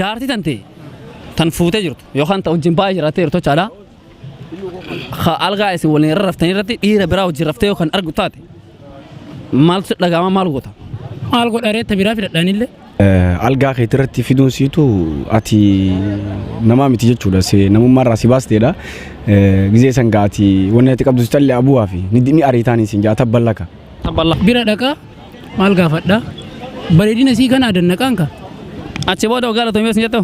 Jaartii tante tan fuutee jirtu yookaan ta wajjin baay'ee jiraattee jirtu jechaadha. Ka algaa isin waliin irra raftanii irratti dhiira biraa wajjin raftee yookaan argu taate maaltu dhaga'ama maal goota? Maal godha reetta biraa fidhadhaanillee. Algaa keetii irratti fiduun siitu ati namaa miti jechuudha. Se namummaa irraa si baasteedha. Gizee san gaa ati wanni ati qabdu si callee abu'aa fi ni ariitaan isin jaa tabballaka. Tabballa. Bira dhaqaa maal gaafadha? Bareedina isii kana adannaqaan ka. Achi booda galatoomi yoo isin jettu.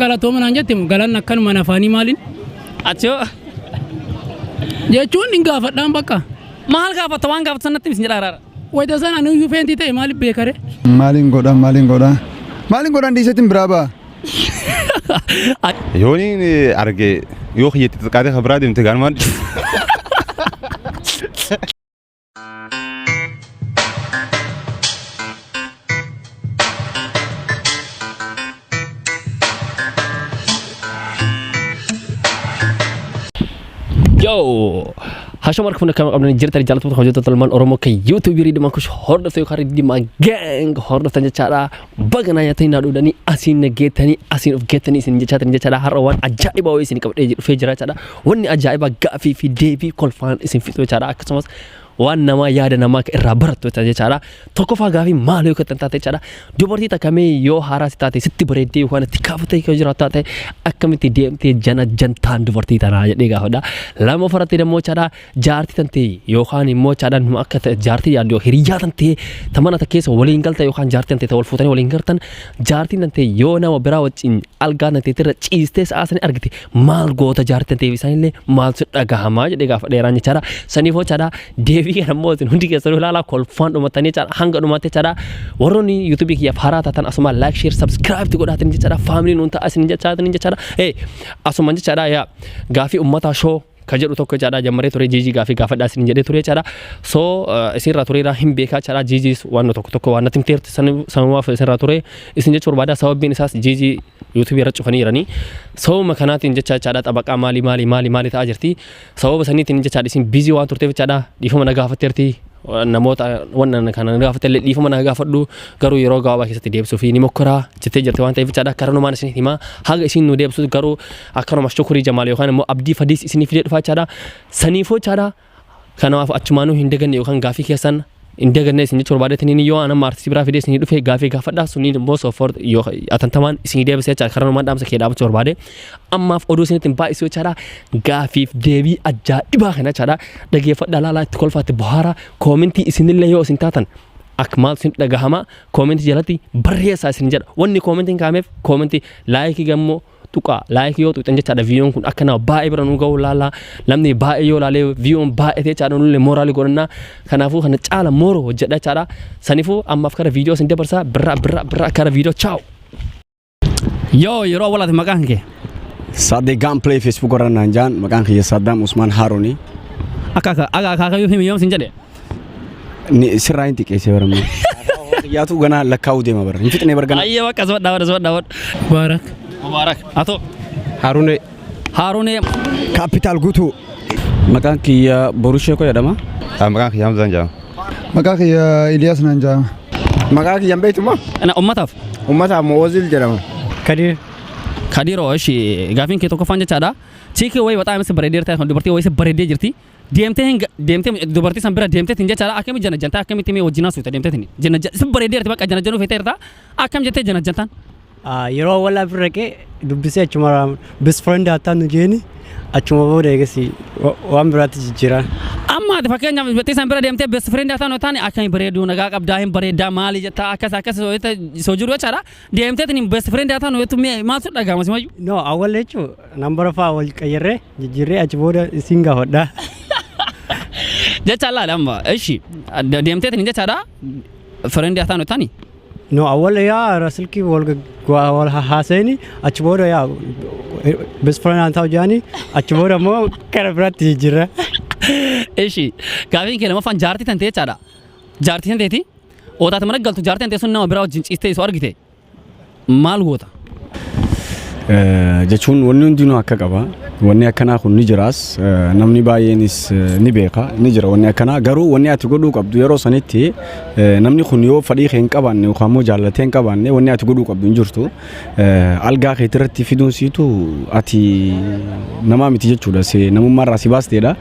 Galatooma naan jette moo galanni akkanumaan afaanii maaliin? Achi hoo Jechuun hin gaafadhaan bakka. Maal gaafatta waan gaafatu sanatti isin jedha araara. Wayita sana ani iyyuu feentii ta'e maaliif beekare? Maaliin godha maaliin godha maaliin godhan dhiiseetiin biraa ba'a. Yooniin arge yoo kiyya itti xiqqaatee kan biraa deemte gaanumaan Yo! Hashoo marka fuula kama qabdan jirtan jaallattoota hojjettoota ilmaan Oromoo kan YouTube Riidhimaa Kush hordofte yookaan Riidhimaa Gang hordoftan jechaadha. Baga naa nyaatanii naa dhuudhanii asiin na geettanii asiin of geettanii isin jechaatan jechaadha. Har'a waan ajaa'ibaa wayii isin qabadhee dhufee jira jechaadha. Wanni ajaa'ibaa gaafii fi deebii kolfaan isin fixu jechaadha. Akkasumas waan namaa yaada namaa irraa barattu jechaadha. Tokkoffaa gaafii maal yoo kan taate jechaadha. Dubartii takka mee yoo haaraa si taate sitti bareeddee yookaan itti kaafatee kan jiraattu taate akkamitti deemtee jana jantaan dubartii tanaa jedhee gaafadha. Lama ofirratti immoo jechaadha jaartii tan ta'e yookaan immoo jechaadha numa akka ta'e jaartii yaaddu hiriyyaa tan ta'e ta mana ta keessa waliin galta yookaan jaartii tan ta'e ta wal fuutanii waliin galtan jaartiin tan ta'e yoo nama biraa wajjin algaa tan ta'e irra ciistee sa'aa sanii argite maal goota jaartii tan ta'e isaanillee maaltu dhagahamaa jedhee gaafa dheeraan jechaadha. Saniif jechaadha deebii kana immoo isin hundi keessanuu ilaalaa kolfaan dhumattanii jechaadha hanga dhumaatti jechaadha. Warroonni yuutuubii kiyyaaf haaraa taatan asuma like share subscribe ti godhaatin jechaadha faamilii nuun ta'a isin jechaatin jechaadha. Ee asuma jechaadha yaa gaafii ummataa shoo ka jedhu tokko jechaadha jammaree ture jiijii gaafii gaafadhaa isin jedhee ture jechaadha. So isinirraa tureera hin beekaa jechaadha jiijiis waan tokko tokko waan natti himteerti sanumaaf isinirraa ture isin jechuu barbaada sababbiin isaas jiijii yuutuubii irra cufanii jiranii sababuma kanaatiin jecha jechaadha xabaqaa maalii maalii maalii maalii ta'aa jirti sababa saniitiin jechaadha isin biizii waan turteef jechaadha dhiifama na gaafatteerti namoota wannan kana na gaafatte illee dhiifama na gaafadhu garuu yeroo gabaabaa keessatti deebisuu fi ni mokkoraa jettee jirti waan ta'eef jechaadha karanumaan isin himaa haga isin nu deebisuuf garuu akkanuma shukurii jamaal yookaan immoo abdii fadiis isinii fidee dhufaa jechaadha saniifuu jechaadha Kanaaf achumaanuu hin daganne yookaan gaafii keessan hin daganne isin jechuu barbaadeetiin yoo an amma artistii biraa fidee isinii dhufe gaafii gaafadhaa suniin immoo soofor yoo atantamaan isinii deebise jechaadha karaa numaan dhaamsa kee dhaabachuu barbaade ammaaf oduu isinitti hin baay'isu jechaadha gaafiif deebii ajaa'ibaa kana jechaadha dhageeffadhaa laalaa itti kolfaa itti bohaara koomentii isinillee yoo isin taatan akka maaltu isin dhagahama koomentii jalatti barreessaa isin jedha wanni koomentiin kaameef koomentii laayikii gammoo tuqaa like yoo tuqxan jechaadha viidiyoon kun akka nama baay'ee bira nu ga'u laala namni baay'ee yoo laalee viidiyoon baay'ee jechaadha nullee mooraalii godhannaa kanaafuu kana caala mooro hojjedha jechaadha saniifuu ammaaf kara viidiyoo isin dabarsaa birraa birraa birraa kara viidiyoo chaaw. Yoo yeroo awwalaati maqaan kee Saadde Gameplay Facebook irra naan jaan maqaan kiyya Saddam Usmaan Haaruni. Akka akka akka akaakayyuu himi yoom sin jedhe. Ni sirraa hin xiqqeessee bara immoo. Yaatu ganaa lakkaa'uu deema bara. Hin fixnee bara ganaa. Ayyee bakka suma dhaabadha suma dhaabadha. Mubaarak. Mubaarak. Atoo. Haarunee. Haarunee. Kaapitaal guutuu. Maqaan kiyya Boruu Sheekoo jedhama. Maqaan kiyya Hamzaan jedhama. Maqaa kiyya Iliyaas naan jedhama. Maqaa kiyyan beektumaa? Na ummataaf. Ummataaf Mo'oozil jedhama. Kadir. Kadiroo ishi gaafiin kee tokkoffaan jechaadha. Chiikii wayii baxaa si bareedee jirti dubartii wayii si bareedee jirti. Deemtee hin deemtee dubartii san bira deemteetiin jechaadha akkami jana jantaa akkamitti mee wajjin haasofta deemteetiin jana si bareedee jirti bakka jana januu feetee jirta akkam jettee jana jantaan. Yeroo awwalaa bira dhaqee dubbisee achuma best friend haa taanu jeeni achuma booda eegas waan biraatti jijjiiraan. Amma ati fakkeenyaaf dubartii san bira deemtee best friend haa taanu taane akkami bareedu nagaa qabdaa hin bareeddaa maali jettaa akkas akkas soo jiru jechaadha deemteetiin best friend haa taanu jettu mee maaltu dhaga'ama simayyuu. No awwal jechuun nambara fa'aa wal qayyarree jijjiirree achi booda isiin gaafadha. Jecha laala amma ishi deemteetiin jechaadha friend haa taanu taani. No awwal yaa silkii wal wal haasa'ini achi booda yaa best friend haa ta'u jaani achi booda immoo gara biraatti jijjiirra. Ishi gaafiin kee lamaffaan jaartii tan ta'e jechaadha. Jaartii tan ta'eeti ootaate mana galtu jaartii tan ta'e sun nama biraa wajjin ciistee isoo argite maal goota? Jechuun wanni hundinuu akka qaba. Wanni akkanaa kun ni jiraas, namni baay'eenis ni beeka, ni jira wanni akkanaa. Garuu wanni ati godhuu qabdu yeroo sanitti, namni kun yoo fedhii kee hin qabaanne yookaan immoo jaallatee hin qabaanne, wanni ati godhuu qabdu hin jirtu. Algaa keetii irratti fiduun siitu ati namaa miti jechuudha. Namummaarraa si baasteedha.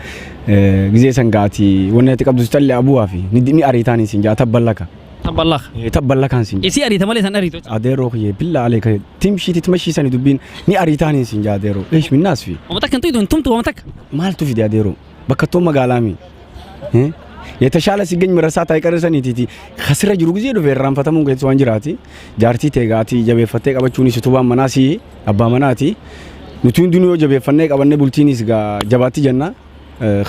Gizee san ati wanni ati qabdu si callee abu'aa fi ni ariitaan siin jaa tabballaka. Tabballaka. Tabballakaan siin. Isii ariita malee san ariitu. Adeeroo kiyye billaa alee kee timshii titmashiisani dubbiin ni ariitaaniin siin jaa adeeroo. Eesh minnaas fi. Wama takka hin tuytu, hin tumtu wama takka. Maaltu fide adeeroo? Bakka toon magaalaami. የተሻለ ሲገኝ መረሳት አይቀርሰኒቲቲ kasirra jiru gisee dhufe irraanfatamuun keessa waan jiraati. Jaartii ta'e gaatii jabeeffattee qabachuunis utubaan manaasi abbaa manaati. Nuti hundinuu yoo jabeeffannee qabannee bultiinis jabaatti jenna.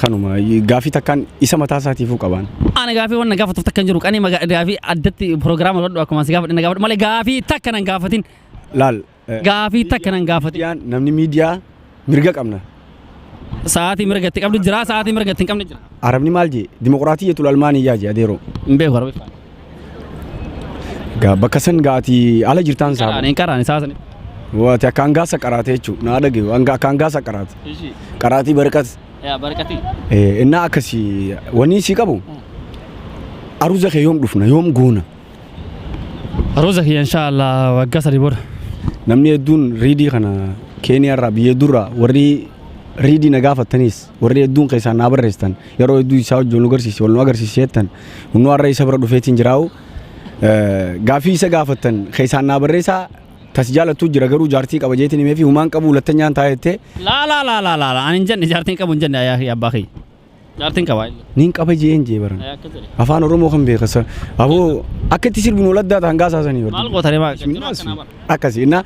Kanuma gaafii takkaan isa mataa isaatiifuu qabaan. Ani gaafii waan na gaafatuuf takka hin jiru. Qanii gaafii addatti proogiraama godhu akkuma si gaafadhe na gaafadhu malee gaafii takka nan gaafatin. Laal. Gaafii takka nan gaafatin. Namni miidiyaa mirga qabna. Sa'aatii mirga itti qabdu jira, sa'aatii mirga itti hin qabne jira. Arabni maal jee? Dimokiraatii jetul almaaniyyaa jee adeeroo. Hin beeku arabi. Gaa bakka san gaatii ala jirtaan saa. Qaraan hin qaraan isaa sani. Waati akka hangaasa qaraate jechuudha. Naa dhagayu akka hangaasa qaraate. Qaraatii barqat. Yaa barqatii. Innaa akkasii wanni isii qabu aruuza kee yoom dhufna, yoom goona? Aruuza kiyya inshaallah waggaa 3 booda. Namni hedduun riidii kana Keeniyaarraa, biyya hedduurraa warri riidii na gaafattanis, warri hedduun keessaan naa barreessitan, yeroo hedduu isaa wajjin nu agarsiise, wal nu agarsiise jettan, nu har'a isa bira dhufeetiin jiraa'u. Gaafii isa gaafattan keessaan naa barreessaa, tas jaalattuu jira garuu jaartii qaba jeetiin himee fi humaan qabu lattanyaan taa'ettee. Laa laa laa laa laa, ani hin jenne, jaartiin qabu hin jenne, yaa abbaa kiyya. Jaartiin qaba. Niin qaba jeen jee baran. Afaan Oromoo kan beekasa. Aboo akka itti sirbinu laddaa ta'an gaasaasanii. Maal gootanii maal? Akkasi innaa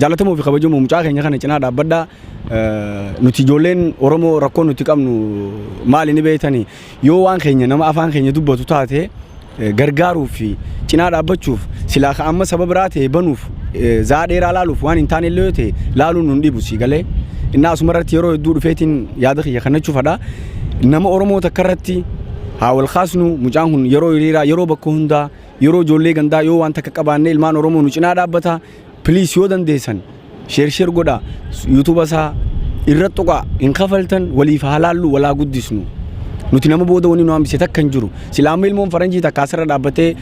jaalatamuu fi kabajamoo mucaa keenya kana cinaa dhaabbadhaa. Nuti ijoolleen Oromoo rakkoo nuti qabnu maali ni beektanii? Yoo waan keenya nama afaan keenya dubbatu taate gargaaruu fi cinaa dhaabbachuuf, silaa ka amma saba biraa ta'e banuuf za'a dheeraa laaluuf waan hin taane illee yoo ta'e laaluun nun dhibu si galee. Innaa asuma irratti yeroo hedduu dhufeetiin yaada kiyya kannachuu fadha. Nama Oromoo takka irratti haa wal kaasnu. Mucaan kun yeroo hiriiraa, yeroo bakka hundaa, yeroo ijoollee gandaa yoo waan takka qabaanne ilmaan Oromoo nu cinaa dhaabbata. Please, yoo dandeessan share share godhaa, YouTube isaa irra tuqaa, hin kafaltan. Waliif haa laallu, walaa guddisnu. Nuti nama booda wani nu hambise takka hin jiru. Sila amma ilmoon faranjii takka asirra dhaabbatee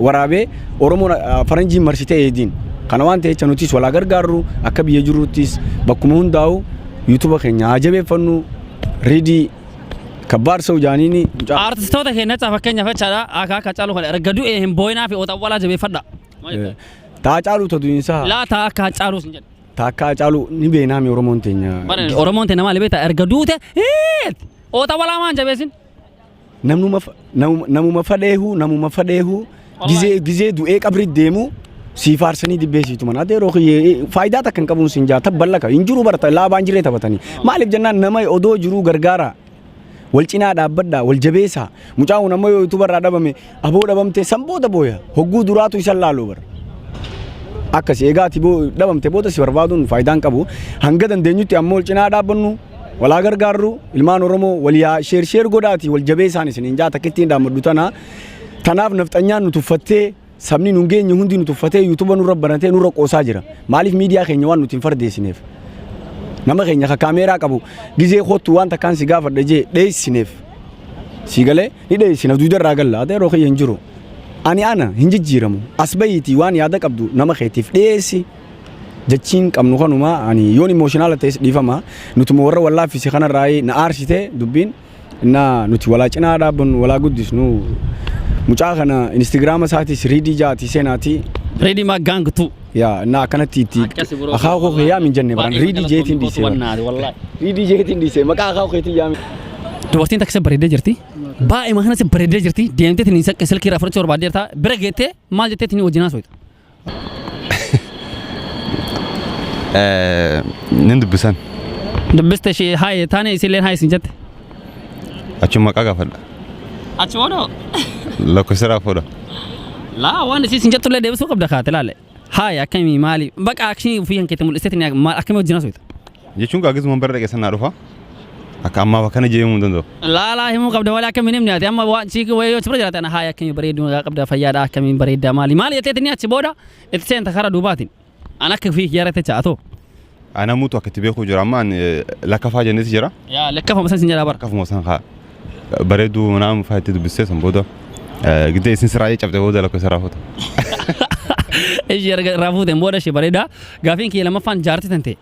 waraabee Oromoon faranjiin marsitee eediin kana waan ta'echa nutis walaa gargaarru. Akka biyya jirruttis bakkuma hundaa'u YouTube keenya haa jabeeffannu. Riidii kabbaar sa'u jaaniini. Aartistoota keenya fakkeenyaaf jechaadha, akka akka caalu kana erga du'e hin booyinaa fi oxawwalaa jabeeffadha. Taa caalu ta du'insaa. Laa, taa akka caaluu sin jedhe. Taa akka caalu ni beeknaami Oromoon teenya. Oromoon teenya maali beektaa? Erga duute oxawwalaa maan jabeessin. Namuma fadheehu gizee gizee du'ee qabri deemu sii faarsanii dibbeessiitu mana adeeroo kiyyee faayidaa takka hin qabuun siin jaa tabballaka hin jiru barta laabaan jiree taphatanii. Maaliif jennaan, nama odoo jiruu gargaara, wal cinaa dhaabbadhaa, wal jabeessaa. Mucaan kun amma yoo YouTube irraa dhabame, aboo dhabamte san booda booya hogguu duraatu isan laaluu bara akkas egaa ati dhabamte booda si barbaaduun faayidaan qabu. Hanga dandeenyutti ammoo wal cinaa dhaabbannu, walaa gargaarru. Ilmaan Oromoo wal yaa share share godhaati wal jabeessaan isin hin jaa. Takkittiin dhaammadhu tana tanaaf nafxanyaan nu tuffattee, sabni nu geenye hundi nu tuffatee, YouTube nurra banatee nurra qoosaa jira. Maaliif? Miidiyaa keenya waan nuti hin fardeessineef, nama keenya ka kaameeraa qabu gizee kottu waan takkaan si gaafadha jee dheessineef si galee ni dheessina, duuda irraa galla. Ati yeroo kiyya hin jiru, ani ana hin jijjiiramu. As bahiitii waan yaada qabdu nama keetiif dhiyeessi jechiin qabnu kanuma. Ani yoon emotional ta'es dhiifama. Nutuma warra wallaaffise kanarraa na aarsite dubbiin. Innaa nuti walaa cinaa dhaabbannu, walaa guddisnu mucaa kana. Instagram isaatis Riidii jaati seenaati. Reedii maa gaangtu. Yaa innaa akkanatti itti akaakuu kee yaami hin jenne baran. Riidii jeetiin dhiisee, Riidii jeetiin dhiisee, maqaa akaakuu keetii yaami. Dubartiin takka bareeddee jirti. Baay'ee kanas bareeddee jirti. Deemtee tini silkii irraa fudhachuu barbaaddeerta. Bira geettee maal jettee tini wajjin haasofta? Nin dubbisan. Dubbiste ishee, haye taane isilleen haye sin jette. Achuma maqaa gaafadha. Achi boodoo. Lakkoofsa irraa fuudha. Laa, waan isii sin jettullee deebisuu qabda kaate laale. Haye, akkamii, maali? Baqa action ofii kan keetti mul'istee tini akkamii wajjin haasofta? Jechuun gaaggisuma bara dhaqe sanaa dhufa. Akka ammaaf akkana jee himuu hin danda'u. Laalaa, himuu qabda malee akkamiin himni ati amma waan siikii wayii yoo bira jiraate ana haaya, akkamii bareedduu, nagaa qabda, fayyaadha, akkamiin bareeddaa, maali maali jettee tini achi booda itti seenta karaa duubaatiin. An akka fi yaarate chaatoo. Anamuutu akka itti beekuu jira amma lakkafaa jenneeti jira. Yaa lakkafama san sin jedhaa bara. Lakkafuma san haa bareedduu manaa fa'aa itti dubbistee san booda gidee isin siraayee cabde booda lakkoofsa irraa fuuta. Ishee erga irraa fuuteen booda ishee bareedaa. Gaafiin kiyya lammaffaan jaartii tan ta'e.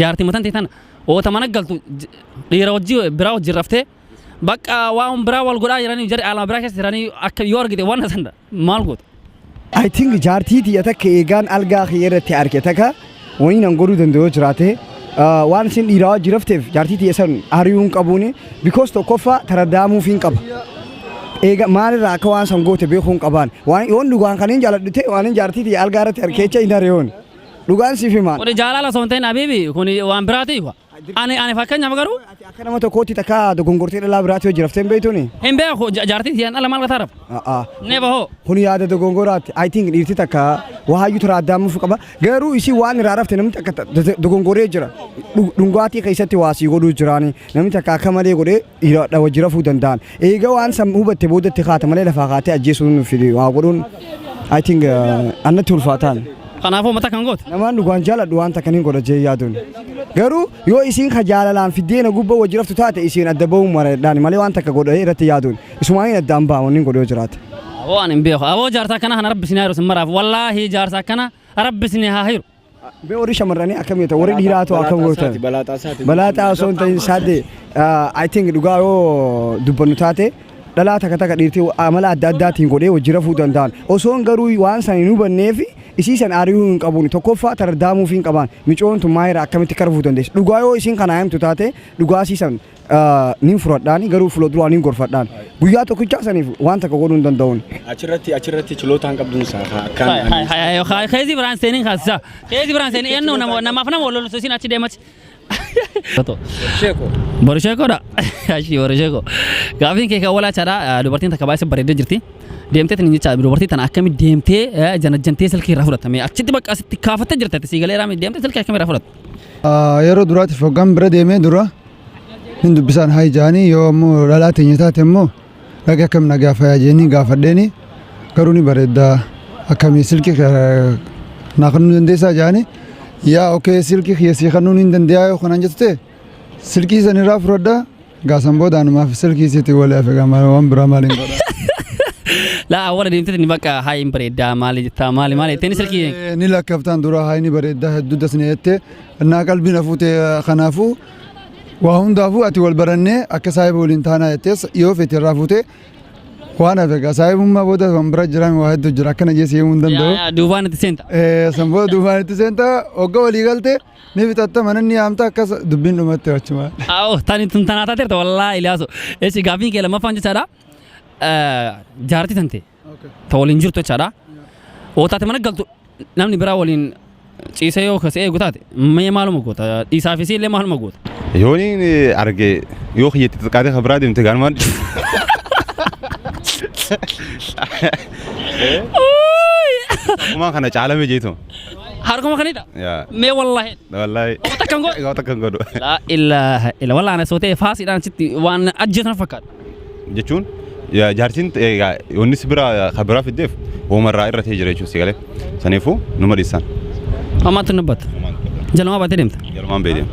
Jaartii matan ta'e tana oota mana galtu dhiira wajjii biraa wajjin raftee bakka waan biraa wal godhaa jiranii jarri alama biraa keessa jiranii akka yoo argite waan sana maal goota? I think jaartii tiyya takka eegaan algaa kiyya irratti arge takka waniin an godhuu danda'u jiraate waan isin dhiiraa wajji rafteef jaartii tiyya san ari'uu hin qabuuni, because tokkoffaa taradaamuuf hin qaba. Eega maalirraa akka waan san goote beekuu hin qabaan. Waan yoon dhugaan kan hin jaaladhu ta'e waan hin jaartii tiyya algaa irratti arkeecha hin ari'uun. Dhugaan siif himaan. Kuni jaalala osoo hin ta'in habiibi, kuni waan biraati. Ani fakkeenyaaf garuu Ati akka nama tokkootti takka dogongortee dhalaa biraatti hojii raftee hin beektuuni? Hin beeku, jaartii tiyyaan ala maal gataa rafa? Never hoo. Kun yaada dogongoraatti. I think dhiirti takka waayyuu tura addaamuuf qaba. Garuu isii waan irraa rafte namni takka dogongoree jira. Dhungaatii keessatti waa sii godhuu jiraani. Namni takka akka malee godhee dhiira wajji rafuu danda'an. Eega waan san hubatte boodatti kaata malee lafaa kaatee ajjeesuun fi waa godhuun I think annatti ulfaataan. Kanaafuu mata kan goote. Namaan dhugaan jaaladhu waan takka nin godha jee yaaduun. Garuu yoo isiin ka jaalalaan fiddeena gubbaa wajji raftu taate isiin adda ba'uun maradhaan malee waan takka godhee irratti yaaduun. Isumaaniin addaan ba'a wanni godhee jiraate. Aboo ani hin beeku. Aboo jaarsa akkana kana rabbi isin haa hiru sin maraaf. Wallaahi jaarsa akkana rabbi isin haa hiru. Mee warri shamarranii akkam jettan? Warri dhiiraatu akkam gootan? Balaaxaa osoo hin ta'in saadde, I think dhugaa yoo dubbannu taate dhalaa takka takka dhiirti amala adda addaatiin godhee wajji rafuu danda'an. Osoon garuu waan san hin hubanneef isii san ari'uu hin qabuun, tokkoffaa tardaamuuf hin qabaan. Micoon tun maayira akkamitti akka rafuu dandeessi? Dhugaa yoo isiin kana himtu taate dhugaa isii san nin fudhadhaan, garuu fuula duraa nin gorfadhaan. Guyyaa tokkichaa saniif waan takka godhuu hin danda'uun. Achirratti chilootaan qabduun isaa akkaan Keezii biraan seeniin kaasisa. Keezii biraan seeniin eenyu nama namaaf nama wal lolsu isin achi deemachi. Sheeko. Borosheekoodha. Ashii Borosheeko. Gaafiin kee kan walaachaadha. Dubartiin takka baay'ee bareeddee jirti. Deemtee tani jecha dubartii tana akkamitti deemtee janajjantee silkii irraa fudhatame achitti bakka asitti kaafattee jirti, ati sii galeeraa deemtee silkii akkamii irraa fudhatte? Yeroo duraatiif hoggaan bira deemee dura hin dubbisaan haa ijaanii, yoo ammoo dhalaa teenya taate immoo dhaqee akkam nagaa fayyaa jeeni gaafadheeni, garuu ni bareedda, akkamii silkii naa kennuu dandeessaa jaanii, yaa okay, silkii kiyya sii kennuu hin dandeeyaa yoo kanaan jettu ta'e silkii san irraa fudhadha. Gaasan booda anumaaf silkii isiitti walii hafe, waan biraa maaliin godha. Laa, awwala deemtee ni bakka haa hin bareeddaa maali jettaa maali maali jetteen silkii. Ni lakkaftaan dura haa ni bareeddaa hedduu dasne jettee naa qalbii na fuute, kanaafuu waa hundaafuu ati wal barannee akka saahiba waliin taanaa jettees yoo feete irraa fuute waan hafe egaa saahibummaa booda waan bira jiran waa hedduu jira, akkana jeessi himuu hin danda'u. Duubaan itti seenta. San booda duubaan itti seenta, hogga walii galte ni fixatta, mana ni yaamta, akkas dubbiin dhumatte achuma. Awo tani tun tanaa taateerta wallaahi Iliyaasu. Eessi gaaffiin kee lammaffaan jechaadha. Jaartii tante ta waliin jirtu jechaadha. Ootaate mana galtu namni biraa waliin ciisee yoo kasee eegu taate mee maaluma goota? Dhiisaa fi illee maaluma goota? Yooniin arge yoo kiyyatti xiqqaatee kan biraa deemte gaanumaan. Akkuma kana caalame jeetu. Harkuma kanidha. Yaa. Mee wallaahi. Wallaahi. Waan takka hin gootu. Waan takka hin godhu. Laa ilaaha illa wallaahi, ana sootee faasiidhaan sitti waan ajjeesan fakkaata. Jechuun jaartiin egaa wanni si bira kan biraa fiddeef uumarraa irra ta'ee jira jechuun si galee. Saniifuu numa dhiisan. Ammaatti hin dubbatu. Jalumaa baatee deemta. Jalumaan beedeem.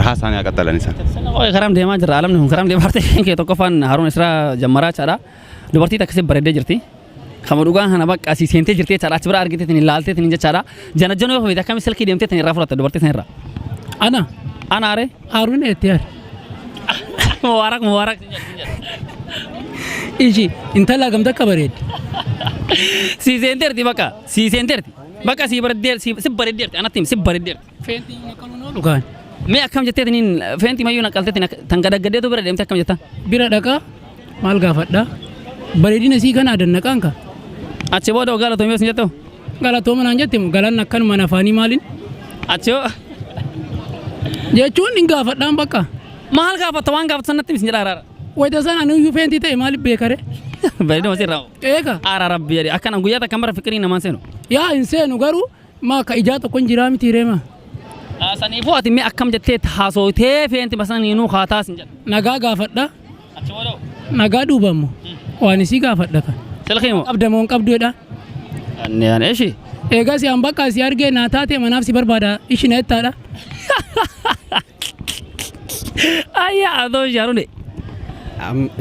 Rahaa isaanii haa qaxxalan isaan. Oye karam deemaa jirra, alamni kun karam deemaa jirti. Kee tokkoffaan Haruun Israa jammaraa jechaadha. Dubartii akkasii bareeddee jirti. Kama dhugaan kana bakka asii seentee jirti jechaadha. Achi bira argiteetiin ilaalteetiin jechaadha. Jana janoo yoo feete akkami silkii deemteetiin irraa fudhatta dubartii sana irraa? Ana. Ana are. Haruun eetti yaar. Mubaarak mubaarak. Ishi intala gamta akka bareeddi. Sii seenteerti, bakka sii seenteerti. Bakka sii bareeddee si bareeddeerti, anatti himi, si bareeddeerti. Feentii naqaluun oolu kaan. Mee akkam jetteetiin feentii mayyuu naqalteetiin tan gadaggaddeetu bira deemte akkam jettaa? Bira dhaqaa maal gaafadha? Bareedina isii kana dannaqaan ka. Achi booda galatoomi yoo sin jettu? Galatooma naan jette galanni akkanuma afaanii maaliin? Achi hoo? Jechuun hin gaafadhaan bakka. Maal gaafatta? Waan gaafatu sanatti miti jedha araara. Wayita sana ani iyyuu feentii ta'e maaliif beekare? Bareeduma sirraa. Eega. Aara rabbi jedhe akkana guyyaa takka mara fikirii namaan seenu. Yaa hin seenu, garuu maa akka ijaa tokko hin jiraa miti reema. Saniifuu ati mee akkam jettee haasooytee feenti masaniinuu haataa sin jedha. Nagaa gaafadha. Achi booda Nagaa duuba immoo waan isii gaafadha kan. Silkii moo? Qabda moo hin qabdu jedha. Ani eshi. Eegas an bakka si argee naa taate manaaf si barbaada ishina jettaadha. Ayyaa adoo shaarune.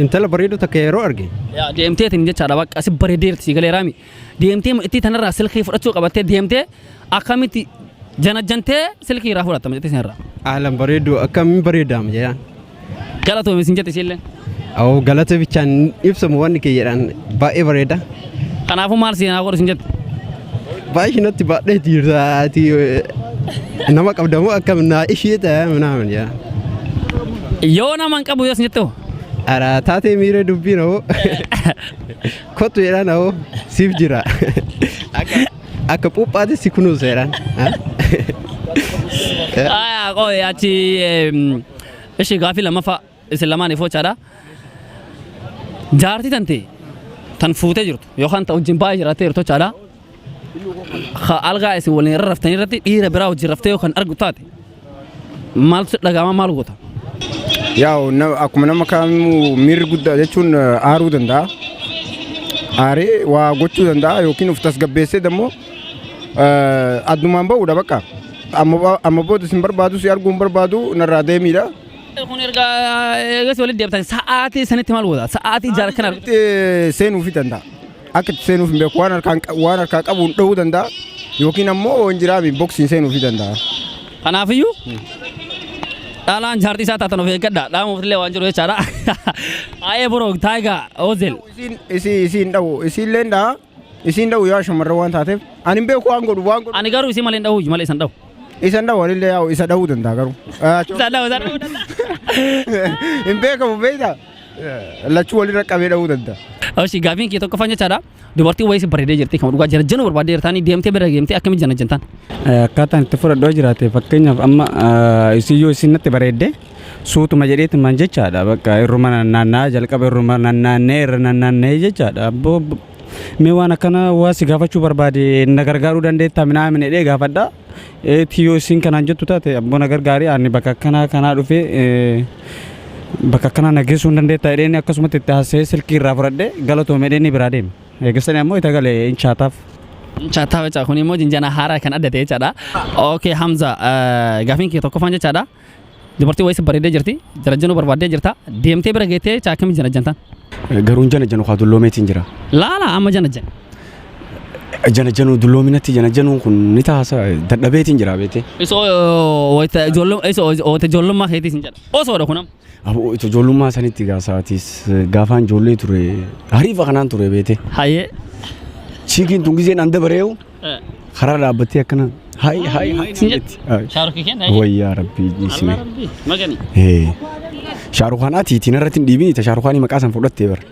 Intala bareedu takka yeroo arge. Yaa deemteetiin jechaadha bakka si bareedeerti si galee raami. Deemtee itti tanarraa silkii fudhachuu qabattee deemtee akkamitti janajjantee silkii irraa fudhattama jettee isin irraa. Ahlan bareedu akkamiin bareedaama jedhaan. Galatoomi isin jette isiilleen. Awoo galata bichaan ibsamu wanni kee jedhaan baay'ee bareeda. Kanaafuu maal si naa godhu isin jette. Baay'ee natti baadhee jirta ati nama qabdamoo akkam naa ishee ta'e minaamin jedhaan. Yoo nama hin qabu yoo isin jette hoo? Ara taatee miira dubbiin hoo kottu jedhaan hoo siif jira. Akka puuphaatti si kunuunsa jedhaan. Aayaa qoy achi ishi gaafii lammaffaa isin lamaan ifoo chaadha. Jaartii tante tan fuutee jirtu yookaan ta wajjin baay'ee jiraattee jirtu chaadha. Ka algaa isin waliin irra raftanii irratti dhiira biraa wajjin raftee yookaan argu taate maaltu si dhaga'ama maal goota? Yaa'u akkuma nama kamuu miirri guddaa jechuun aaruu danda'a. Aaree waa gochuu danda'a yookiin of tasgabbeessee dammoo addumaan ba'uudha bakka. Amma booda sin barbaadu si arguu hin barbaadu narraa deemiidha. Kun erga eegas walitti deebitan sa'aatii sanitti maal goota? Sa'aatii jaala kana Itti seenuufi danda'a. Akka itti seenuuf hin beeku waan harkaan waan harkaa qabuun dha'uu danda'a yookiin ammoo hin jiraami boksiin seenuufi danda'a. Kanaafiyyuu dhalaan jaartii isaa taatan of eeggadha. Dhaamuuf illee waan jiru jechaadha. Ayee bro taayigaa Ozel. Isiin isii isiin dha'u isiillee dha'a isiin dha'u yaa shamarran waan taateef ani hin beeku waan godhu waan godhu. Ani garuu isii malee hin dha'u malee isan dha'u. Isan dha'u anillee yaa'u isa dha'uu danda'a garuu. Isa dha'u isa dha'uu danda'a. Hin beekamu beektaa lachuu walirra qabee dha'uu danda'a. Oshi gaafiin kee tokkoffaan jechaadha. Dubartiin wayii si bareedee jirti kan dhugaa jana barbaadee jirtaanii deemtee bira deemtee akkamitti jana jantaan? Akkaataan itti fudhadhoo jiraate fakkeenyaaf amma isin yoo isin natti bareedde suutuma jedheetumaan jechaadha bakka irruma naanna'aa jalqaba irruma naanna'ee irra naanna'ee jechaadha. Abboo mee waan akkana waa si gaafachuu barbaade na gargaaruu dandeettaa minaa minedhee gaafadha. Eeti yoo isin kanaan jettu taate abboo na gargaari ani bakka akkanaa kanaa dhufee bakka akkanaa na geessuu hin dandeettaa jedheen akkasumatti itti haasa'ee silkii irraa fudhadhe galatoome jedheen ni biraa deeme. Eegasanii ammoo itti galee hin chaataaf. Chaataaf jecha kun immoo jinjana haaraa kan adda ta'e jechaadha. Okay Hamza gaafiin kee tokkoffaan jechaadha. Dubartii wayii si bareeddee jirti jarajjanuu barbaaddee jirta deemtee bira geettee jecha akkamitti janajjantaan? Garuu hin janajjanu kaa dulloomeetiin jira. Laala amma janajjan. Janajjanuu dulloominatti janajjanuun kun ni taasa dadhabeetiin jira beektee. Isoo wayita ijoollummaa keetii sin jedha. Osoodha kun amma. Aboo ito ijoollummaa sanitti gaa sa'aatis gaafaan ijoollee ture hariifa kanaan ture beete. Hayyee. Chiikiin tun gizeen an dabareewu karaa dhaabbattee akkana hayi hayi hayi Sin jetti. Shaarukii kenna. Wayyaa rabbii dhiisime. Rabbii magani. Shaarukaan ati ittiin irratti hin dhiibini ta shaarukaanii maqaa san fudhattee bara.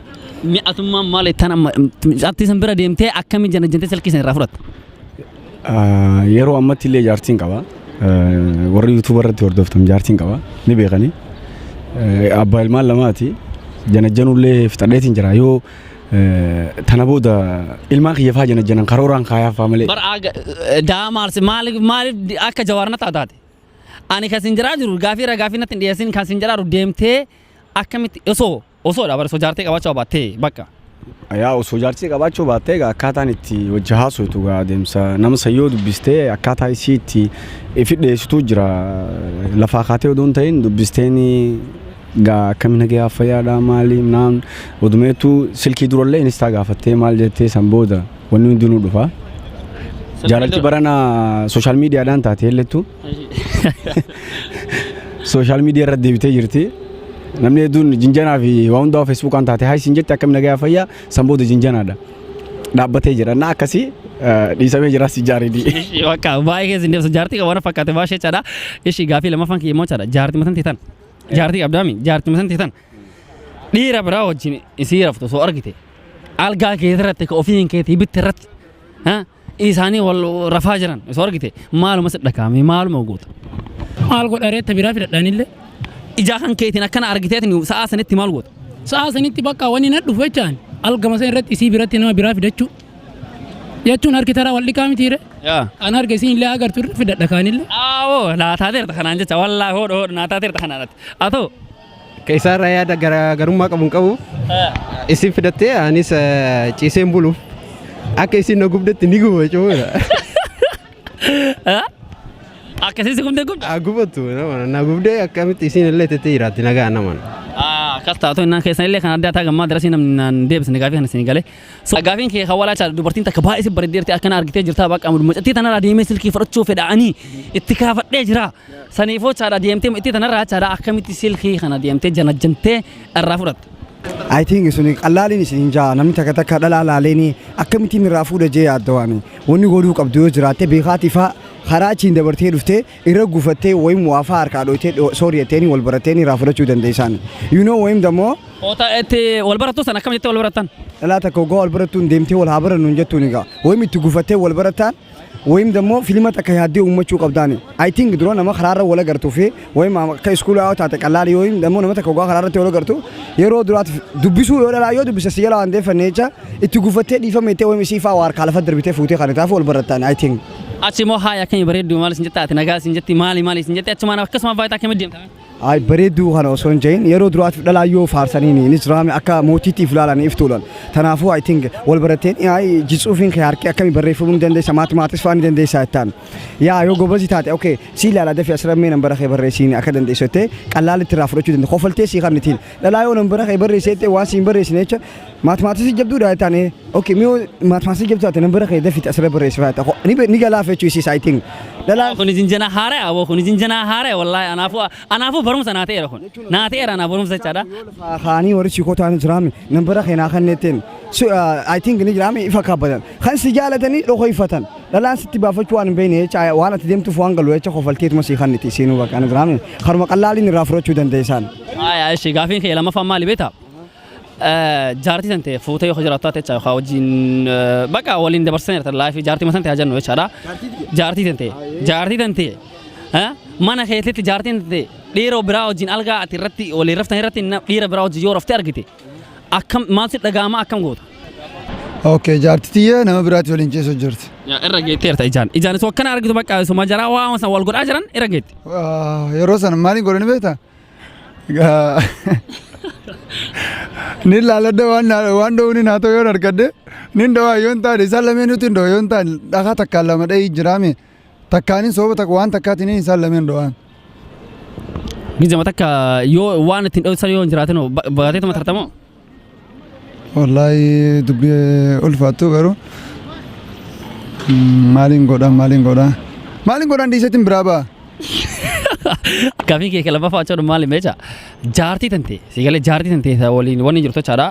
Mi'atummaan maal ittaan amma mucattii san bira deemtee akkamiin jana jantee silkii san irraa fudhatta? Yeroo ammatti illee jaartiin qaba. Warri yuutuuba irratti hordoftan jaartiin qaba. Ni beekani. Abbaa ilmaan lamaati. Janajjanullee fixadheetiin jira. Yoo tana booda ilmaan kiyya faa janajjanan karooraan kaayaa faa malee. Bar daamaars maaliif maaliif akka jawaar na taataate? Ani kan sin jedhaa jiru gaafii irra gaafii natti hin dhiyeessin kan sin jedhaa jiru deemtee akkamitti osoo osoodha bara osoo jaartee qabaachuu baattee bakka. Yaa osoo jaartii qabaachuu baattee egaa akkaataan itti wajji haasoytu egaa adeemsa nama san yoo dubbistee akkaataa isii itti ifi dhiyeessitu jira lafaa kaatee odoo hin ta'in dubbisteen gaa akkami nagayaa fayyaadhaa maali naan odumeetu silkii durallee inistaa gaafattee maal jettee san booda wanni hundinuu dhufa. Jaalalti barana sooshaal miidiyaadhaan taate hellettu sooshaal miidiyaa irra deebitee jirti. Namni hedduun jinjanaa fi waa hundaa feesbuukaan taate hayi siin jette akkami nagayaa fayyaa san booda jinjanaadha. Dhaabbatee jira. Na akkasii dhiisamee jira si jaaridii. Ishii bakka baay'ee keessa hin deemsa jaartii qaba waan fakkaate baashee jechaadha. Ishii gaafii lammaffaan kiyya immoo jechaadha jaartii matan teetan. Jaartii qabdaami jaartii matan teetan. Dhiira biraa wajjin isii raftu osoo argite algaa kee irratti ka ofiin keetii bitte irratti isaanii wal rafaa jiran osoo argite maaluma si dhagaame maaluma goota. Maal godha reetta biraa fidadhaanillee. Ijaa kan keetiin akkana argiteetiin sa'aa sanitti maal goota? Sa'aa sanitti bakka wanni na dhufu jechaan algama san irratti isii biratti nama biraa fidachuu. Jechuun harki taraa wal dhiqaa mitiire. An harka isiin illee agartu irra fidadha kaanillee. Aawoo naa taateerta kanaan jecha wallaahi hoodha hoodha naa taateerta kanaan ati. Haa ta'u. Ka isaarraa yaada garaagarummaa qabu hin qabu. Isin fidattee anis ciiseen buluuf akka isin na gubdetti ni guba jechuudha. Akkasii si gubdee gubda? Haa gubatu nama na gubdee akkamitti isiin illee tettee jiraatti nagaa naman. Akkas taatu innaan keessan illee kan addaa taa gammaa darasii namni naan deebisne gaafii kana isin galee. So gaafiin kee hawalaa chaa dubartiin takka baay'ee si bareeddeerti akkana argitee jirtaa bakka mucattii tanarraa deemee silkii fudhachuu fedha'anii itti kaafadhee jira. Saniifoo chaadha deemtee mucattii tanarraa chaadha akkamitti silkii kana deemtee janajjantee irraa fudhatte? I think suni qallaaliin isin hin jaa namni takka takka dhalaa laaleeni akkamittiin irraa fuudha jee yaadda waan wanni godhuu qabdu yoo jiraatte beekaatii faa karaa achiin dabartee dhuftee irra gufattee wayim waa faa harkaa dhoytee sorry jetteeni wal baratteeni irraa fudhachuu dandeessaan. You know wayim dammoo Oota itti wal barattu sana akkam jettee wal barattan? Dhalaa takka waggaa wal barattuun deemtee wal haa barannu hin jettuun egaa wayim itti gufattee wal barattaan wayim dammoo filima takka yaaddee uummachuu qabdaani. I think dura nama karaarra wal agartuu fi wayim akka iskuulaa yoo taate qallaali wayim dammoo nama takka waggaa karaarratti wal agartu yeroo duraati dubbisuu yoo dhalaa yoo dubbisa si jala waan deeffanne jecha itti gufattee dhiifame jettee wayim isii faa waa harkaa lafa darbitee fuutee kan taaf wal barattaan, I think. Achi immoo haaya akkamii bareedduu maal isin jette, ati nagaa isin jetti, maali maali isin jette, achumaan akkasuma faayitaa akkamii deemta? Ay, bareedduu kana osoo hin jedhin yeroo duraatiif dhalaa yoo faarsaniin ni jiraame akka mootiitiif ilaalan iftuudhaan. Kanaafuu I think wal baratteen ay jitsuufiin kee harki akkamii barreeffamuu ni dandeessa, mathematics fa'aa ni dandeessa jettaan. Yaa yoo gobazii taate, okay, si ilaala, dafii asirra mee nambara kee barreessiin akka dandeessu jettee qallaalitti irraa fudhachuu dandeessa. Kofaltee sii kan ittiin dhalaa yoo nambara kee barreessee jettee waan siin barreessine jecha mathematics jabduudha jettaan, okay, mee mathematics jabduu taate nambara kee dafii asirra barreessi fa'aa ni galaaf jechuu isiis, I think. Dhalaa Kun jinjana haaraa aboo, kun jinjana haaraa wallaahi, anaafuu anaafuu barumsa naa ta'eera, kun naa ta'eera anaaf barumsa jechaadha. Kaanii warri siikoo ta'an jiraame nambara kee naa kannetteen I think ni jiraame ifa kaabatan kan si jaalatanii dhokoifatan dhalaan sitti baafachuu waan hin beekne jecha waan ati deemtuuf waan galu jecha kofalteetuma sii kanniti siinuu bakka ni jiraame karuma qallaaliin irraa fudhachuu dandeessaan. Haaya, ishee gaafiin kee lammaffaan maali beektaa? Jaartii tan ta'e fuutee yoo jiraattu taate jecha yookaan wajjin bakka waliin dabarsan jirtan life jaartii masan ta'e jennu jechaadha. Jaartii tan ta'e mana keetitti jaartiin ta'e dhiira biraa wajjin algaa ati irratti waliin raftan irratti dhiira biraa wajjin yoo raftee argite akkam, maal si dhaga'ama, akkam goota? Okay, jaartii tiyya nama biraatti waliin ciisu jirti. Irra geetteerta ijaan. Ijaan isoo akkana argitu bakka isuma jaraa waa san wal godhaa jiran irra geetti. Yeroo sana maaliin godhani beektaa? Ni laaladda waan dha'uun haa ta'u yoon argadde nin dhawaa, yoo hin taane isaan lameenuutu hin dhawa, yoo hin taane dhakaa takkaan lama dhahii jiraame takkaanin sooba takka waan takkaatiin isaan lameen dhawaan. Gizama takka yoo waan ittiin dho'isan yoo hin jiraatin baqateetuma tartamoo? Wallaahi dubbii ulfaattu garuu maaliin godha, maaliin godha, maaliin godhan, dhiiseetiin biraa ba'a. Gaafiin kee lammaffaa jechuun maali meecha? Jaartii tante siigalee jaartii tante ta waliin wanni jirtu jechaadha,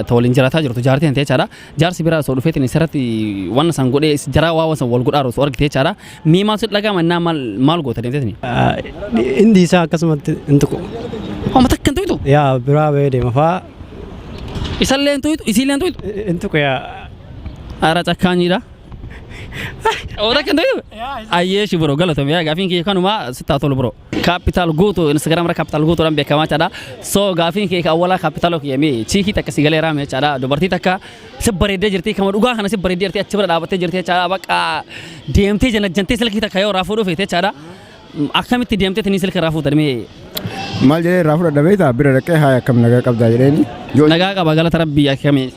ta waliin jiraataa jirtu jaartii tante jechaadha. Jaarsi biraa osoo dhufeetiin isarratti wanna san godhee jaraa waa san wal godhaa osoo argite jechaadha. Mii maal sitti dhaga'ama innaa, maal maal goota deemteetini? Indi isaa akkasumatti hin tuqu. Homa takka hin tuqxu? Yaa biraa bahee deema fa'aa. Isallee hin tuqxu, isiillee hin tuqxu? Hin tuqu yaa. Ara cakkaanyiidha. Oo, takka hin tuqxu? Ayyee shi bro, galatoomi, yaa gaafiin kee kanuma sitti haa tolu bro. Kaapitaal guutuu Instagram irra Kaapitaal guutuudhaan beekamaa jechaadha. So gaafiin kee awwalaa kaapitaaloo kiyya mee chiikii takka si galee raame jechaadha. Dubartii takka si bareeddee jirti, kama dhugaa kana si bareeddee jirti, achi bira dhaabattee jirti jechaadha. Bakka deemtee janajjantee silkii takka yoo irraa fuudhuu feete jechaadha. Akkamitti deemtee tini silkii irraa fuutan mee? Maal jedhee irraa fudhadha beektaa? Bira dhaqee haaya akkam nagaa qabdaa jedheeni. Nagaa qaba galata rabbii, akkamii?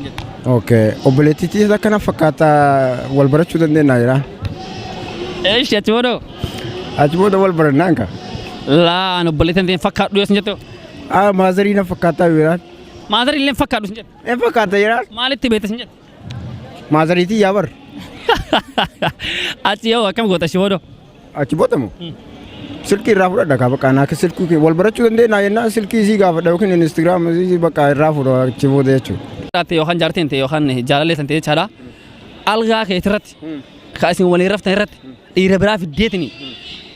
Okay. Obboleettiitis akkana fakkaata, wal barachuu dandeenya jedhaan. Eeshi, achi booda? Achi booda wal barannaan ka. Laa, ani obboleettiin ta'e fakkaadhu yoo sin jettu. Ah, maazarii na fakkaataa jedhaan. Maazarii illee fakkaadhu sin jettu. Hin fakkaata jedhaan. Maalitti beekta sin jettu? Maazariitii yaa bar. Achi yoo akkam goota achi booda? Achi booda moo? Silkii irraa fudhadha kaa, bakka anaa silkii wal barachuu dandeenya jennaan silkii isii gaafadha yookiin Instagram isii bakka irraa fudha achi booda jechuudha. Taate yookaan jaartiin ta'e yookaan jaalallee tan ta'e jechaadha. Algaa keetii irratti ka isin waliin raftan irratti dhiira biraa fiddeetini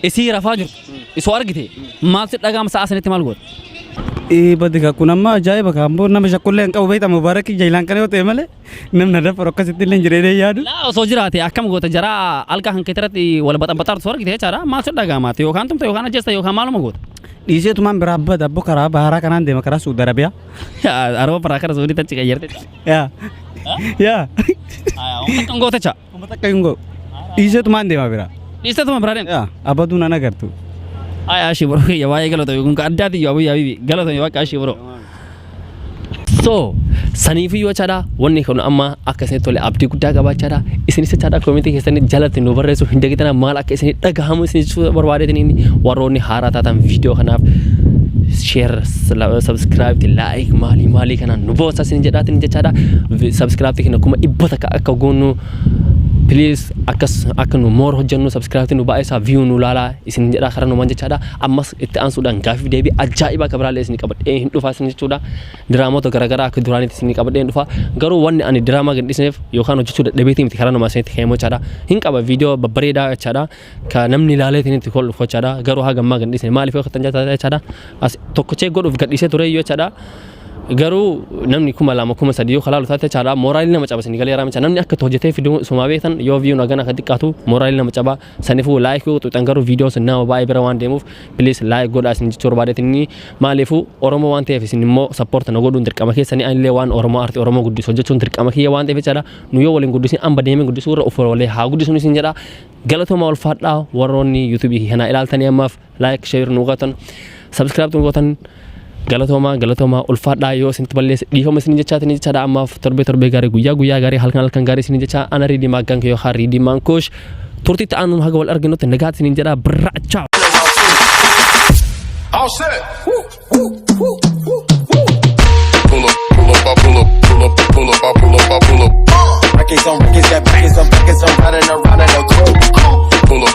isii rafaa jirtu isoo argite maal si dhaga'ama, sa'a sanitti maal goota? Ee, badi ka kun amma ajaa'iba ka ammoo nama shakkullee hin qabu beektaa, Mubaarak Jailaan kana yoo ta'e malee namni dafaru akkasitti illee hin jireenya yaadu. Laa, osoo jiraate akkam goota? Jaraa algaa kan keetii irratti wal baxanbaxaartu osoo argite jechaadha, maal si dhaga'amaate? Yookaan tumta yookaan ajjeesta yookaan maaluma goota? Dhiiseetumaan biraa bada abbo, karaa baharaa kanaan deema, karaa Suudi Arabiyaa. Araba baraa kara Suudii tachi qayyarte. Yaa. Yaa. Uummata kan goota jecha. Uummata akka hin godhu. Dhiiseetumaan deema biraa. Dhiiseetuma biraa deema. Yaa, abaduu nan agartu. Ay, ashii bro, kiyya baay'ee galatoomi, kun ka addaati iyyuu abiyyi habibi galatoomi bakka ashii bro. So saniifiyyuu jechaadha, wanni kun amma akka isinitti tole abdii guddaa qabaachaadha. Isinis jechaadha, koomentii keessanii jalatti nu barreessuu hin dagatinaa, maal akka isinii dhagahamu isin jechuu barbaadeetiniin. Warroonni haaraa taatan viidiyoo kanaaf share, subscribe, like maalii maalii kanaan nu boonsa isin jedhaatiin jechaadha. Subscribe keenya 100,000 akka goonu please, akkas akka nu more hojjennu subscribe nu baay'isaa, view nu laalaa isin jedhaa karaa numaan jechaadha. Ammas itti aansuudhaan gaafii deebii ajaa'ibaa akka biraallee isin qabadhee hin dhufaa isin jechuudha. Diraamota garaagaraa akka duraanitti isin qabadhee hin dhufaa. Garuu wanni ani diraamaa gad dhiisneef yookaan hojjechuu dadhabeetii miti, karaa numaa isinitti himu jechaadha. Hin qaba viidiyoo babbareedaa jechaadha, ka namni ilaaleetiin itti kolfu jechaadha. Garuu haga ammaa gad dhiisne. Maaliif yoo kattan jechaadha, as tokkochee godhuuf gad dhiisee ture iyyuu jechaadha. Garuu namni 2000 3000 yoo kalaalu taate jechaadha, mooraalii nama caba. Isin galee raamicha namni akka hojjetee fiduu sumaa beektan, yoo viewn hagana akka xiqqaatu mooraalii nama caba. Saniifuu like yoo xuxan garuu viidiyoo sun nama baay'ee bira waan deemuuf please like godhaa isin jechuu barbaadeetinni. Maaliifuu Oromoo waan ta'eef isin immoo support na godhuun dirqama keessanii. Anillee waan Oromoo, aartii Oromoo guddisu hojjechuun dirqama kiyya waan ta'eef jechaadha. Nu yoo waliin guddisin amba deemee guddisuu irra of walee haa guddisuun isin jedha. Galatooma, ulfaadhaa. Warroonni yuutuubii kana ilaaltanii ammaaf like, share nu gootan, subscribe nu gootan, galatoomaa, galatoomaa, ulfaadhaa. Yoo isinitti balleesse dhiifama isin jechaatiin jechaadha. Ammaaf torbee torbee gaarii, guyyaa guyyaa gaarii, halkan halkan gaarii isin jechaa, ana Riidii Maaggaan yookaan Riidii Maankuush, turtiitti aanuun haga wal arginutti nagaatti isiniin jedha. Birraa, ciao. All set. Woo, woo, woo, woo, woo. Pull up, pull up, I pull up, pull up, pull up, I pull up, I pull up. Records on records, got records on records, I'm riding around in a coupe. Pull up.